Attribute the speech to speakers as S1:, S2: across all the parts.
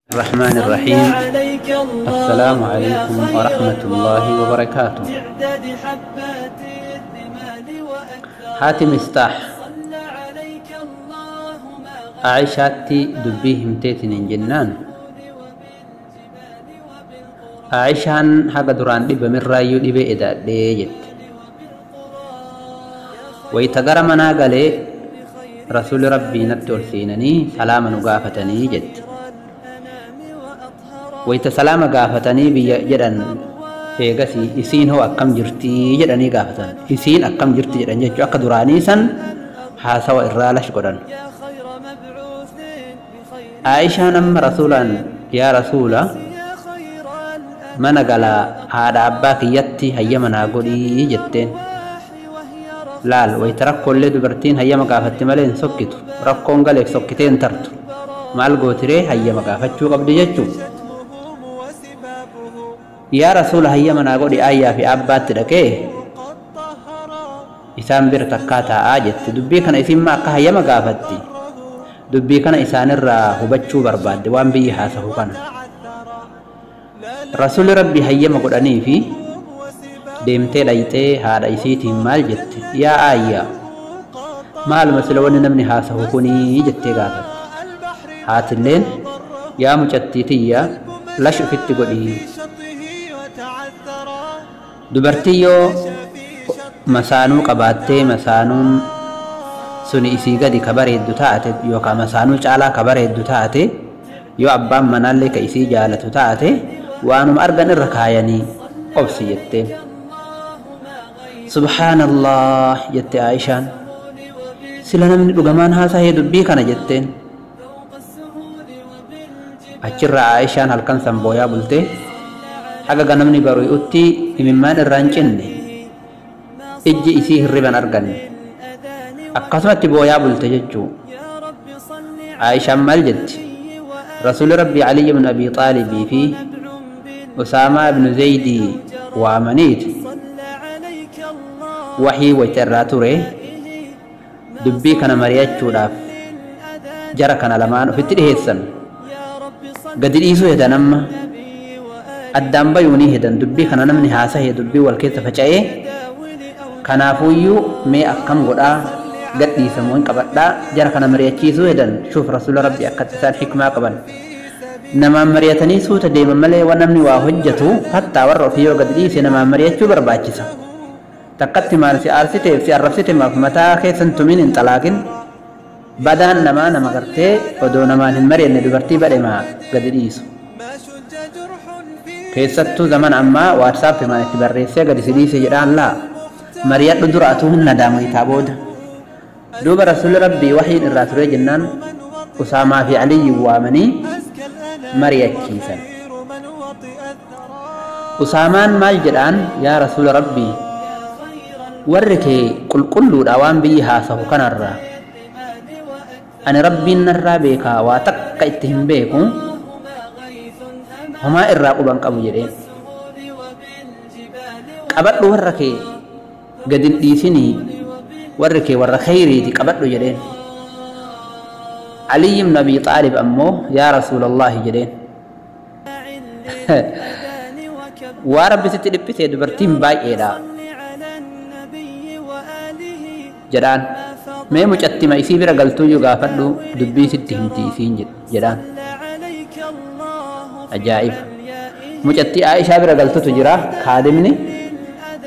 S1: الرحمن الرحيم. السلام عليكم ورحمة الله وبركاته. Haati Mistaax Aishaatti dubbii himteetiin hin jennaan, Aishaan haga duraan dhibamirraayyuu dhibee edaadhee jette. Wayita gara manaa galee Rasuulli Rabbii natti ol seenanii salaama nu gaafatanii jette. Wayita salaama gaafatanii biyya jedhan, eegasii isiin hoo akkam jirtii jedhanii gaafatan. Isiin akkam jirti jedhan jechuu akka duraanii san haasawa irraa lash godhan. Aishaan amma Rasuulaan, yaa Rasuula, mana galaa haadha abbaa kiyyatti hayyama naa godhii jetteen. Laal, wayita rakkoolee dubartiin hayyama gaafatti malee hin sokkitu. Rakkoon galeef sokkitee hin tartu. Maal gootiree? Hayyama gaafachuu qabdi jechuu. Yaa Rasuula, hayyama naa godhi, aayyaa fi abbaatti dhaqee isaan bira takkaa taa'aa jette. Dubbii kana isin ma akka hayyama gaafatti? Dubbii kana isaanirraa hubachuu barbaadde, waan biyyi haasahu kana. Rasuulli Rabbii hayyama godhanii fi deemtee dhayxee haadha isiitiin maal jette? Yaa aayyaa, maaluma sila wanni namni haasahu kunii jettee gaafatte. Haatilleen, yaa mucattii tiyya, lash ufitti godhii. Dubartii yoo masaanuu qabaattee, masaanuun suni isii gadi ka bareeddu taate yookaan masaanuu caalaa ka bareeddu taate, yoo abbaan manaallee ka isii jaalatu taate, waanuma argan irra kaayanii obsi jetteen. Subhaanallah jette Aishaan. Sila namni dhugamaan haasa'ee dubbii kana jetteen. Achirraa Aishaan halkan san booyaa bultee haga ganamni bari'utti imimmaan irraa hin cinne, ijji isii hirriban arganne, akkasumatti booyaa bulte jechuu. Aishaan maal jetti? Rasuulli Rabbii Ali ibn Abi Xaalibii fi Usaamaa ibn Zaydii waamaniiti waxii wayita irraa ture dubbii kana mari'achuudhaaf jara kana lamaan ofitti dhiheessan. Gadi dhiisuu hedan, amma addaan bayuunii hedan. Dubbii kana namni haasa'e, dubbii wal keessa faca'ee, kanaafuyyuu mee akkam godhaa, gad dhiisamoo hin qabadhaa, jara kana mari'achiisuu hedan. Shuuf, Rasuula Rabbi akkatti isaan hikmaa qaban. Namaan mari'atanii suuta deeman malee waan namni waa hojjetu, hattaa warra ofii yoo gad dhiise, namaan mari'achuu barbaachisa. Takkatti maal si aarsiteef si arrabsite maaf mataa keessan tumin, hin xalaaqin. Badaan namaa nama gartee odoo namaan hin mari'anne dubartii badhemaa gadi dhiisu. Keessattuu zaman ammaa WhatsApp maan itti barreessee gadi si dhiise jedhaan. Laa, mari'adhu dura, atuu hin nadaamu itaa booda. Duuba Rasuulli Rabbii wahiin irraa turee jennaan Usaamaa fi Aliyyi waamanii mari'achiisan. Usaamaan maal jedhaan? Yaa Rasuula Rabbii, warri kee qulqulluudha waan biyyi haasahu kanarraa. Ani Rabbiin narraa beekaa, waa takka itti hin beeku, homaa irraa quban qabu jedheen. Qabadhu warra kee, gadi hin dhiisinii, warri kee warra khayriiti, qabadhu jedheen. Ali ibn Abi Xaalib ammoo, yaa Rasuulallaahi jedheen. Waa Rabbi sitti dhiphisee dubartiin baay'eedha jedhaan. Mee mucattima isii bira galtuuyyuu gaafadhu, dubbii sitti himti isiin jedhaan. Ajaa'iba! Mucattii Aishaa bira galtutu jira kaadimni.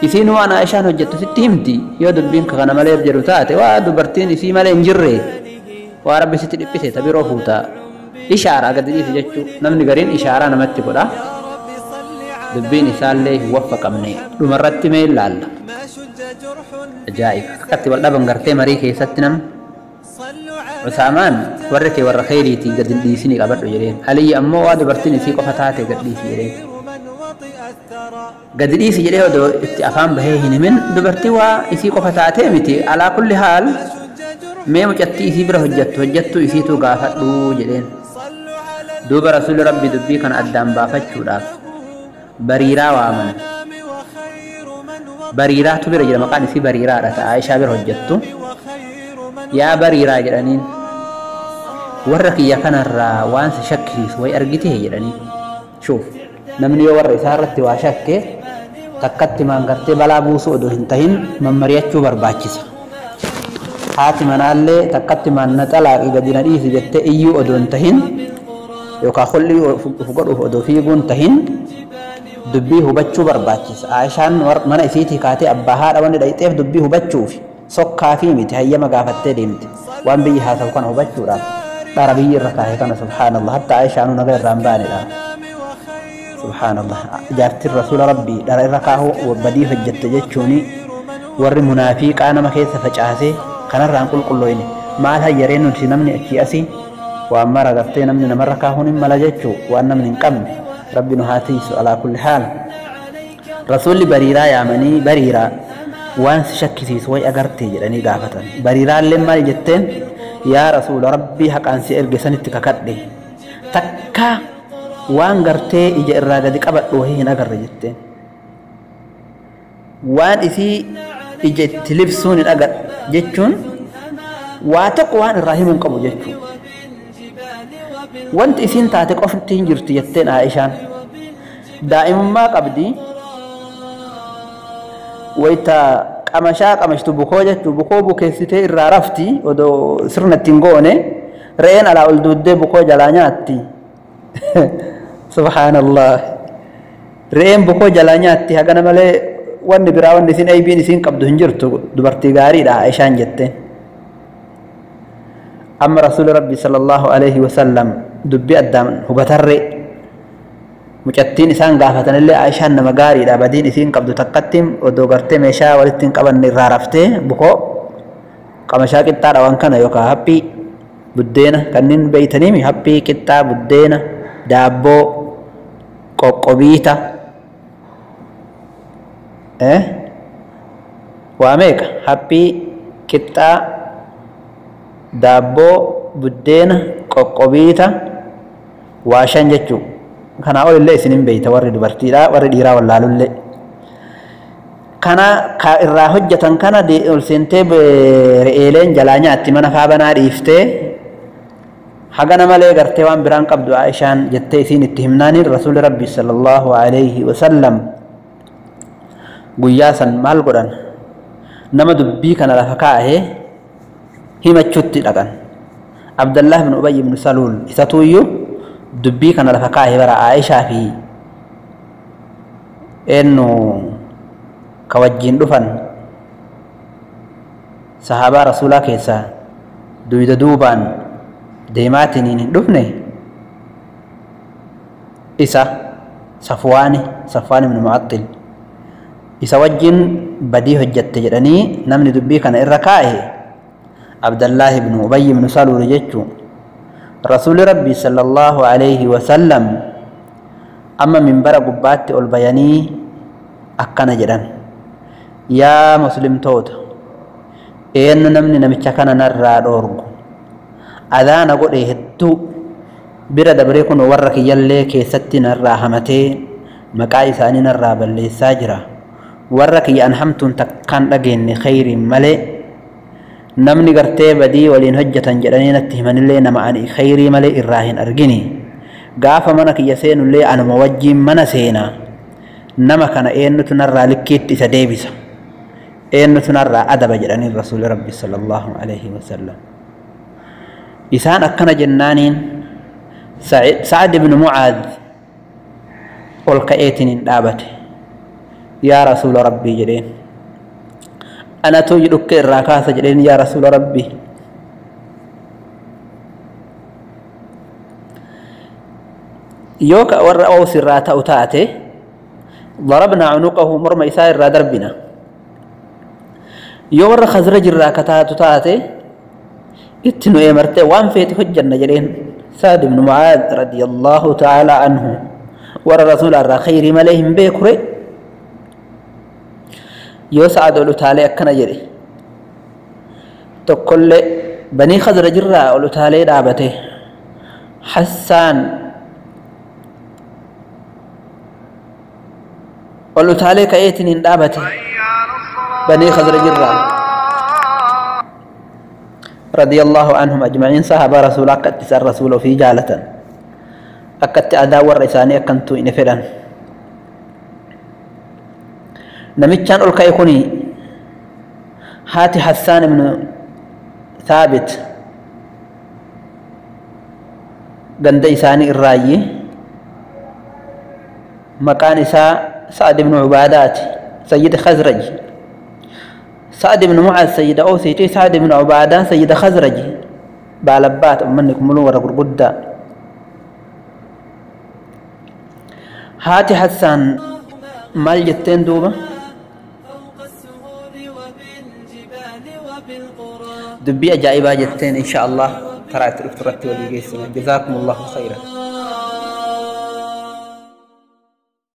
S1: Isiin waan Aishaan hojjettu sitti himti. Yoo dubbiin kana malee jedhu taate, waa dubartiin isii malee hin jirre, waa Rabbi sitti dhiphise ta biroo fuuta. Ishaaraa gadi dhiisi jechuu. Namni gariin ishaaraa namatti godha. Dubbiin isaallee hin waffaqamne. Dhumarratti mee ilaalla. Ajaa'iba! Akkatti wal dhaban gartee marii keessatti nam. Usaamaan warri kee warra khayriitii, gadi hin dhiisinii qabadhu jedheen. Aliyyi ammoo waa dubartiin isii qofa taate gad dhiisi jedheen. Gadi dhiisi jedhee odoo itti afaan bahee hin himin, dubartii waa isii qofa taatee miti. Alaa kulli haal, mee mucattii isii bira hojjettu hojjettuu isiituu gaafadhu jedheen. Duuba Rasuulli Rabbi dubbii kana addaan baafachuudhaaf Bariiraa waaman. Bariiraatu bira jira, maqaan isii Bariiraadha, ta'a Aishaa bira hojjettu. Yaa Bariiraa jedhaniin. Warra kiyya kanarraa waan si shakkisiisu wayi argitee jedhanii. Shuuf, namni yoo warra isaa irratti waa shakke takkatti maan gartee balaa buusuu odoo hin tahin mammari'achuu barbaachisa. Haati manaallee takkatti maan na xalaaqi gadi na dhiisi jettee iyyuu odoo hin tahin yookaan hollii of godhuuf odoo fiiguu hin tahin dubbii hubachuu barbaachisa. Aishaan mana isiitii kaatee abbaa haadha wanni dhayxeef dubbii hubachuufi sokkaa fi miti hayyama gaafattee deemte waan biyyi haasawu kana hubachuudhaaf. Dhara biyyi irra kaa'e kana, subhaanallah, hatta Aishaanuu naga irraa hin baanedha. Subhaanallah, jaartiin rasuula rabbii dhara irra kaahuu badii hojjette jechuuni warri munaafiqaa nama keessa facaasee kanarraan qulqullooyne maal hayyaree nuti namni achii asii waan mara gartee namni namarra kaahuun hin mala jechuu waan namni hin qabne. Rabbi nu haa tiisu. Alaa kulli haal, rasuulli Bariiraa yaamanii, "Bariiraa, waan si shakkisiisu way agartee?" jedhanii gaafatan. Bariiraallee maal jetteen? "Yaa rasuula rabbii, haqaan si erge sanitti kakadhe, takka waan gartee ija irraa gadi qabadhu wahii hin agarre" jetteen. Waan isii ija itti libsuun hin agarre jechuun waa tokko waan irraa himuu hin qabu jechuun wanti isiin taate qofti hin jirtu jetteen. Aishaan daa'imummaa qabdi. Wayta qamashaa qamashtu bukoo jechuu bukoo bukeessitee irraa rafti. Odoo sirna ittiin goone re'een alaa ol duuddee bukoo jalaa nyaatti. Subhaanallah, re'een bukoo jalaa nyaatti. Hagana malee wanni biraa wanni isin aybiin isiin qabdu hin jirtu, dubartii gaariidha Aishaan jetteen. Amma rasuuli rabbi sallallahu alaihi wasallam dubbii addaan hubatarre. Mucattiin isaan gaafatanillee Aishaan nama gaariidha, badiin isiin qabdu takkatti odoo gartee meeshaa walitti hin qabanne irraa raftee bukoo qamashaa qixxaadha waan kana yookaan haphii buddeena kanneen beeytaniimi, haphii qixxaa, buddeena, daabboo, qoqqobiita, waa meeqa, haphii qixxaa, daabboo, buddeena, qoqqobiita, waa shan jechuu. Kanaa ol illee isin hin beeyta warri dubartiidha, warri dhiiraa wallaalullee. Kana ka irraa hojjetan kana ol seentee re'eeleen jalaa nyaatti, mana faa banaa dhiiftee, hagana malee gartee waan biraan qabdu Aishaan jettee isiin itti himnaaniin, rasuulli rabbi sallallahu alayhi wasallam guyyaa san maal godhan? Nama dubbii kana lafa kaa'ee himachuutti dhaqan. Abdallah ibn Ubay ibn Saluul isatuuyyuu dubbii kana lafa kaa'ee bara Aishaa fi eenyu ka wajjiin dhufan sahaabaa rasuulaa keessaa duyda duubaan deemaatiniin hin dhufne isa Safwaani, Safwaan ibn Mu'axxil isa wajjin badii hojjette jedhanii namni dubbii kana irra kaa'e Abdallah ibn Ubay ibn Saluul jechuu. Rasuuli rabbii sallallahu alayhi wasallam amma minbara gubbaatti ol bayanii akkana jedhan: "Yaa muslimtoota, eenyu namni namicha kana narraa dhoorgu? Adaana godhe hedduu bira dabree kun warra kiyyallee keessatti narraa hamatee maqaa isaanii narraa balleessaa jira. Warra kiyya an hamtuun takkaan dhageenye khayriin malee, namni gartee badii waliin hojjetan jedhanii natti himanillee nama ani khayrii malee irraa hin argini. Gaafa mana kiyya seenullee anuma wajjiin mana seena. Nama kana eenyutu narraa likkiitti isa deebisa? Eenyutu narraa adaba?" jedhanii rasuuli rabbi sallallahu alaihi wasallam. Isaan akkana jennaaniin Sa'ad ibn Mu'aadh ol ka'eetiin hin dhaabate. "Yaa rasuula rabbii," jedheen, "anatu dhukke irraa kaasa," jedheen. "Yaa rasuula rabbii, yoo ka warra Oos irraa ta'u taate darabnaa cunuqahu, morma isaa irraa darbina. Yoo warra Khazraj irraa ka taatu taate itti nu eemartee waan feete hojjanna," jedheen. Sa'ad ibn Mu'aadh radiyallahu ta'ala anhu warra rasuula irraa khayrii malee hin beekure. Yoo Sa'ad ol utaalee akkana jedhe, tokkollee banii Khazraj irraa ol utaalee dhaabate. Hassaan ol utaalee ka'eetiin hin dhaabate banii Khazraj irraa. رضي الله عنهم أجمعين. صحابة رسول أكت الرسول في جالة أكت أداء والرساني أكنتو إن فلان نمتشان ألقى يكوني هاتي حسان بن ثابت ganda isaanii irraayyi maqaan isaa Sa'ad ibn Ubaadaati, sayyida Khazraj. Sa'ad ibn Mu'aaz sayyida Awsiiti, Sa'ad ibn Ubaadaa sayyida Khazraj. Baalabbaat ummanni kun muluu warra gurguddaa. Haati Hassaan maal jetteen duuba? Dubbii ajaa'ibaa jetteen, insha Allah karaa itti dhuftu irratti walii geessina. Jazaakum Allahu khayran.